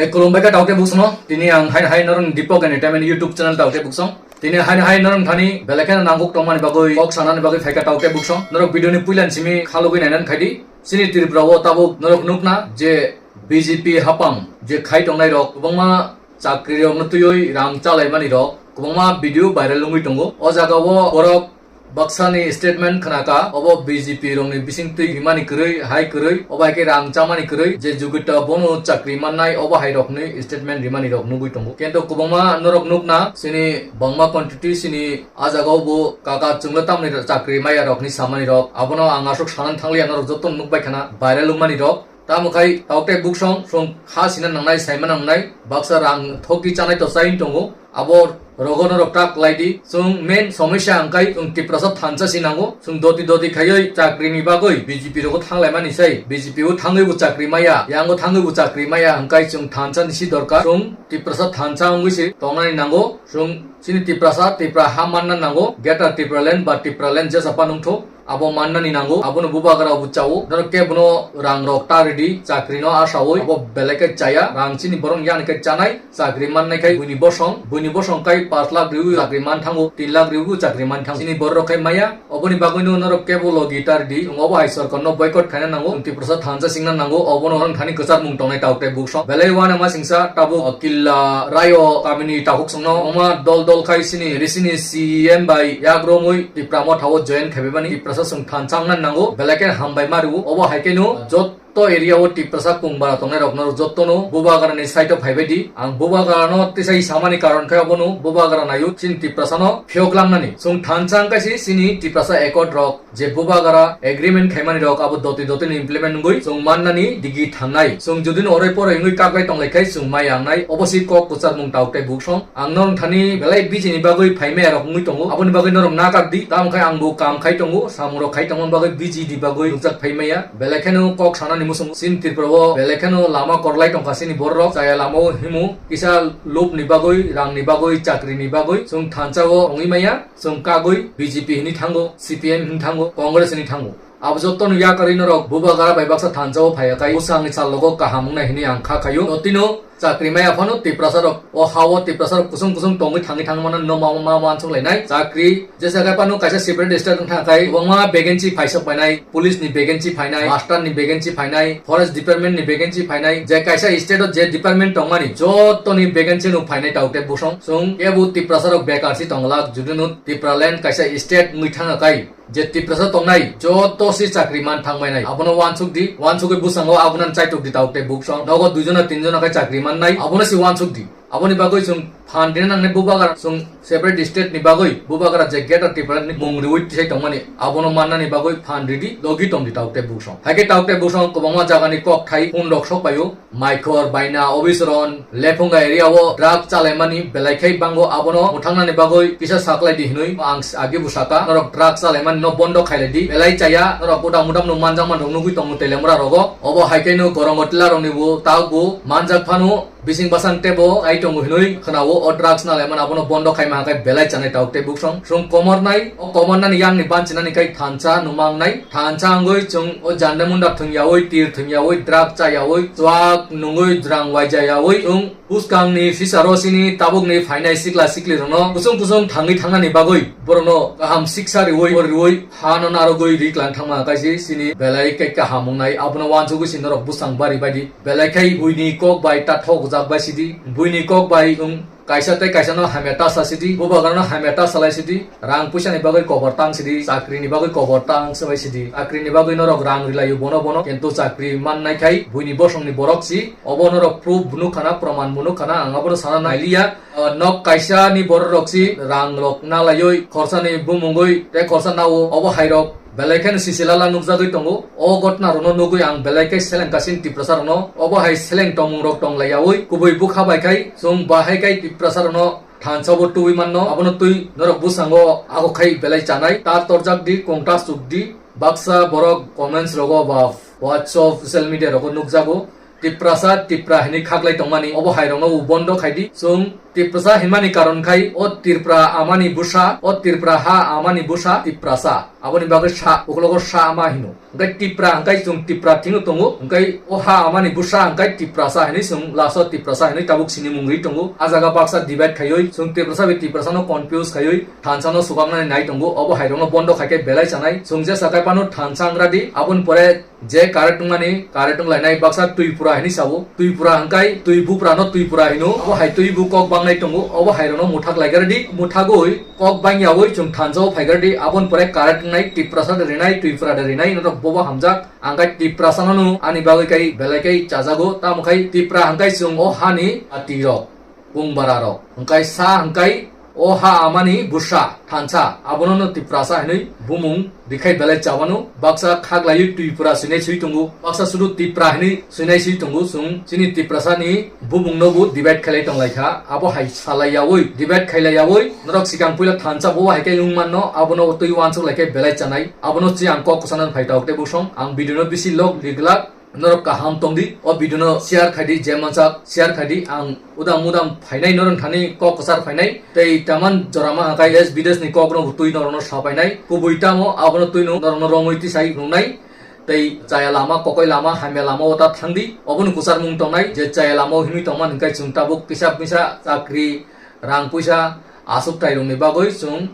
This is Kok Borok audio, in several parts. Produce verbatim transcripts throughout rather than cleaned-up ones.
Ei, khulumbai kha taukte buksongno. Tini ang hai hai norok Deepak Entertainment YouTube channel taukte buksong. Tini hai hai norok thani belai kheno nangkuk tongmani bagwi, kok sanani bagwi phaikha taukte buksong. Norok video ni puilan simi khalugwi nainan khaidi. Chini Tripura o tabuk norok nukna je B J P hapang je khai tongnai rok kwbangma chakri rokno twiwi rang chalaimani rok kwbangma video viral wngwi tongo. O jaga o borok baksani statement khnaka, obo B J P rokni bising twi himani kwrwi, hai kwrwi, obo hai khe rang chamani kwrwi, je Jugita bono chakri mannai, obo hai rokni statement rimani rok nugwi tongo. Kento kwbangma norok nukna, chini bangma constituency ni a jaga o bo kaka chwngno tamni chakri maya rokni samani rok, abono ang aswk sanani thangliya, norok joto nukbai khana viral wngmani rok. Tamo khai taukte buksong song ha sina nangnai, saima nangnai, baksa rang thokti chanai to chain tongo. Abo rogo norok tak lai di. Chwng main somosya hwnkhe chwng Tiprasa thansa si nango. Chwng doti doti khaiwi chakri ni bagwi B J P rogo thanglaimani sai. B J P o thangwi bo chakri maya, yango thangwi bo chakri maya hwnkhe chwng thansa ni si dorkar. Chwng Tiprasa thansa wngwi se tongnani nango. Chwng chini Tiprasa, Tipra ha manna nango. Greater Tipraland ba Tipraland jesa pa nungtho. Abo mannani nango, abono bubagra bo chao. Norok kebono rang rok ta ridi, chakri no asawi, abo belai khe chaya, rang chini borok yani khe chanai, chakri mannai khai buini bosong, buini bosong khai pash lakh riwi chakri man thango, tin lakh riwi chakri man thango. Chini borok khai maya, oboni bagwi no norok kebo logi ta ridi, obo hai sorkar no boycott khaina nango, Tiprasa thansa singna nango, obono rang thani kwchar mung tongnai taukte buksong. Belai wana ma singsa tabuk killa rayo kamini takhuk songno, oma dol dol khai sini, risini C M bai yak romwi Tipra Motha o join khaibimani Tiprasa chwng thansa wngna nango, belai khe hambai ma rwo. Obo hai khe no jotto area o Tiprasa kung bara tongnai rok no jotto no bubagra ni side o phaibai di. Ang bubagra no tisai samani karon khe obo no bubagra nayo chini Tiprasa no phiyok langnani. Chwng thansa wngkha si chini Tiprasa accord rok je bubagra agreement khaimani rok abo doti doti ni implement wngwi chwng mannani digi thangnai. Chwng jodi no oroi poroi wngwi kaklai tonglai khai chwng mai yangnai. Obo si kok kwchar mung tauk tei buksong. Ang norok thani belai busy ni bagwi phaimaya rok wngwi tongo. Aboni bagwi norok nakar di. Tamo khe ang bo kam khai tongo, samung rok khai tongma bagwi busy ni bagwi rwkjak phaimaya. Belai kheno kok sanani muchungo. Chini Tripura o belai kheno lama korlai tongkha chini borok rok. Chaya lama o himo kisa lob ni bagwi, rang ni bagwi, chakri ni bagwi. Chwng thansa o wngwi maya. Chwng kagwi B J P hini thango, C P M hini thango, Congress hini thango. Abo jotono yakarwi norok bubagra bai baksa thansa o phaiya khai bwsangni sal logo kaham wngnai hini ang kha khaio. Totino chakri maya phano Tiprasa rok o ha o Tiprasa rok kusung kusung tongwi thangwi thangmano no ma ma ma uansuk lainai. Chakri jesa khai phano kaisa separate state wng thang khai kwbangma vacancy phaisok painai, police ni vacancy phainai, master ni vacancy phainai, forest department ni vacancy phainai, je kaisa state o je department tongmani jotoni vacancy no phainai tauk tei busong. Chwng kebo Tiprasa rok bekar si tonglak, judino Tipraland kaisa state wngwi thangkha khai je Tiprasa tongnai joto si chakri man thangbainai. Abono uansuk di, uansukwi bwskango abono chaitok di tauk tei buksong. Nogo duijona tinjona khai chakri mannai, abono si uansuk di. Aboni bagwi chwng phan rina nangnai bubagra, chwng separate state ni bagwi bubagra je Greater Tipraland ni mung riwi tisai tongmani, abono mannani bagwi phan ridi, logi tongdi tauk tei buksong. Haikhe tauk tei buksong kwbangma jagani kok thai phone rok sok paio. Maikhor, Baina, Obisoron, Lephunga area o drug chalaimani belai khai bango, abono mwthangnani bagwi kisa saklai di hinwi ang s-, agi bo saka, norok drug chalaimani no bondo khailai di, belai chaya, norok udam udam no manjakmani rok nugwi tongo Telemura rogo, obo hai khe no Gorongotila rokni bo tak bo manjak phano bising basang tebo ai tongo hinwi khwnao, o drugs nalaimani abono bondo khaima hakai belai chanai tauk tei buksong, chwng komornai, o komornani yakni banchinani khai thansa numa wngnai, thansa wngwi chwng o janda munda thwngyawi, tir thwngyawi, drug chayawi, chuak nungwi, jwrang waijayawi, chwng bwskangni fisaro sini tabukni phainai sikla siklirokno kusung kusung thangwi thangnani bagwi borokno kaham siksa riwi, riwi hano narwgwi riklang thangma kaisi sini belai khe kaham wngnai. Abono uansugwi si norok bwsang bari baidi belai khai buini kok bai ta thokjak bai sidi, buini kok bai chwng kaisa tei kaisa no hamya ta sa sidi, bubagra no hamya ta salai sidi, rang puisa ni bagwi kobor tang sidi, chakri ni bagwi kobor tang swbai sidi, chakri ni bagwi norok rang rilaio bono bono, kintu chakri mannai khai buini bosong ni borok si, obo norok proof bo nukha na, proman bo nukha na, ang abono sana nailiya. Ah, nok kaisa ni borok rok si rang rok nalaioi, khorsa ni bumungoi tei khorsa nao, obo hai rok belai kheno sisi lala nukjagwi tongo. O ghotna rokno nugwi ang belai khe seleng kasin Tiprasa rokno obo hai seleng tongmung rok tonglaiyawi, kubui bwkha bai khai chwng bahai khai Tiprasa rokno thansa bo tubui manno. Abono twi norok bwskango ago khai belai chanai, tar torjak di, kongta suk di. Baksa borok comments rogo ba WhatsApp, social media rogo nukjago. Tiprasa, Tipra hinwi khaklai tongmani, obo hai rokno bo bondo khai di. Chwng Tiprasa hinmani karon khai o Tripura amani busa, o Tripura ha amani busa Tiprasa. Aboni bagwi sa, ukologo sa ama hino. Hwnkhe Tipra hwnkhe chwng Tipra thwngwi tongo, hwnkhe o ha amani busa hwnkhe Tiprasa hinwi chwng last o Tiprasa hinwi tabuk sinimung rwi tongo. A jaga baksa divide khaiwi chwng Tiprasa bai Tiprasano confuse khaiwi thansa no swkaknani nai tongo. Obo hairokno bondo khaikhe belai chanai. Chwng jesa kaiphano thansa wngradi, aboni pore je correct wngmani, correct wnglainai baksa Twipura hinwi sao. Twipura hwnkhe twi buprano Twipura hino. Abo hai twi bu kok bangnai tongo. Obo hairokno muthak laigardi. Muthagwi kok bangyawi chwng thansa o phaigardi. Aboni pore correct wngnai Tiprasa de rinai, Twipura de rinai. Norok bobo hamjak. Ang khe Tiprasa no ani bagwi khe belai khe chajago. Tamo khai Tipra hwnkhe chwng o hani atirok. Kung bara rok. Hwnkhe sa hwnkhe o ha amani busa, thansa, abono no Tiprasa hinwi bumung dikhai belai chawano, baksa khaglaiwi Twipura swinai swi tongo, baksa sudu Tipra hinwi swinai swi tongo, chwng chini Tiprasa ni bumung no bo divide khailai tonglaikha, abo hai salai yawi, divide khailai yawi, norok sikang puila thansa bo hai khe wng manno, abono twi uansuk laikhe belai chanai, abono chi ang kok kwchana phai tawk tei bosong, ang video no bisi log riglak. Norok kaham tongdi, o video no share khaidi, je mansak share khaidi, ang udam udam phainai norok thani kok kwchar phainai, tei taman jorama hakai desh bidesh ni kok no twi norok no sapainai, kubui tamo abono twi no norok no romwi tisai nungnai, tei chaya lama, kokoi lama, hamya lama o ta thangdi, obono kwchar mung tongnai, je chaya lama o hinwi tongma hwnkhe chwng tabuk kisa misa chakri, rang puisa, aswk tairokni bagwi chwng,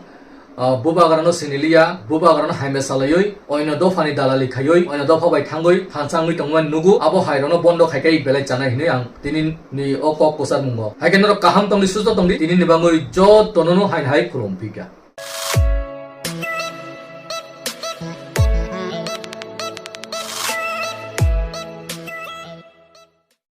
ah, bubagrano siniliya, bubagrano hamya salaiwi, oino dophani dalali khaiwi, oino dopha bai thangwi thansa wngwi tongmani nugo, abo hairokno bondo khaikhe belai chanai hinwi ang tinini o kok kwchar mungo. Haikhe norok kaham tongdi, susto tongdi, tinini bagwi jotono no haino hai khulum phika.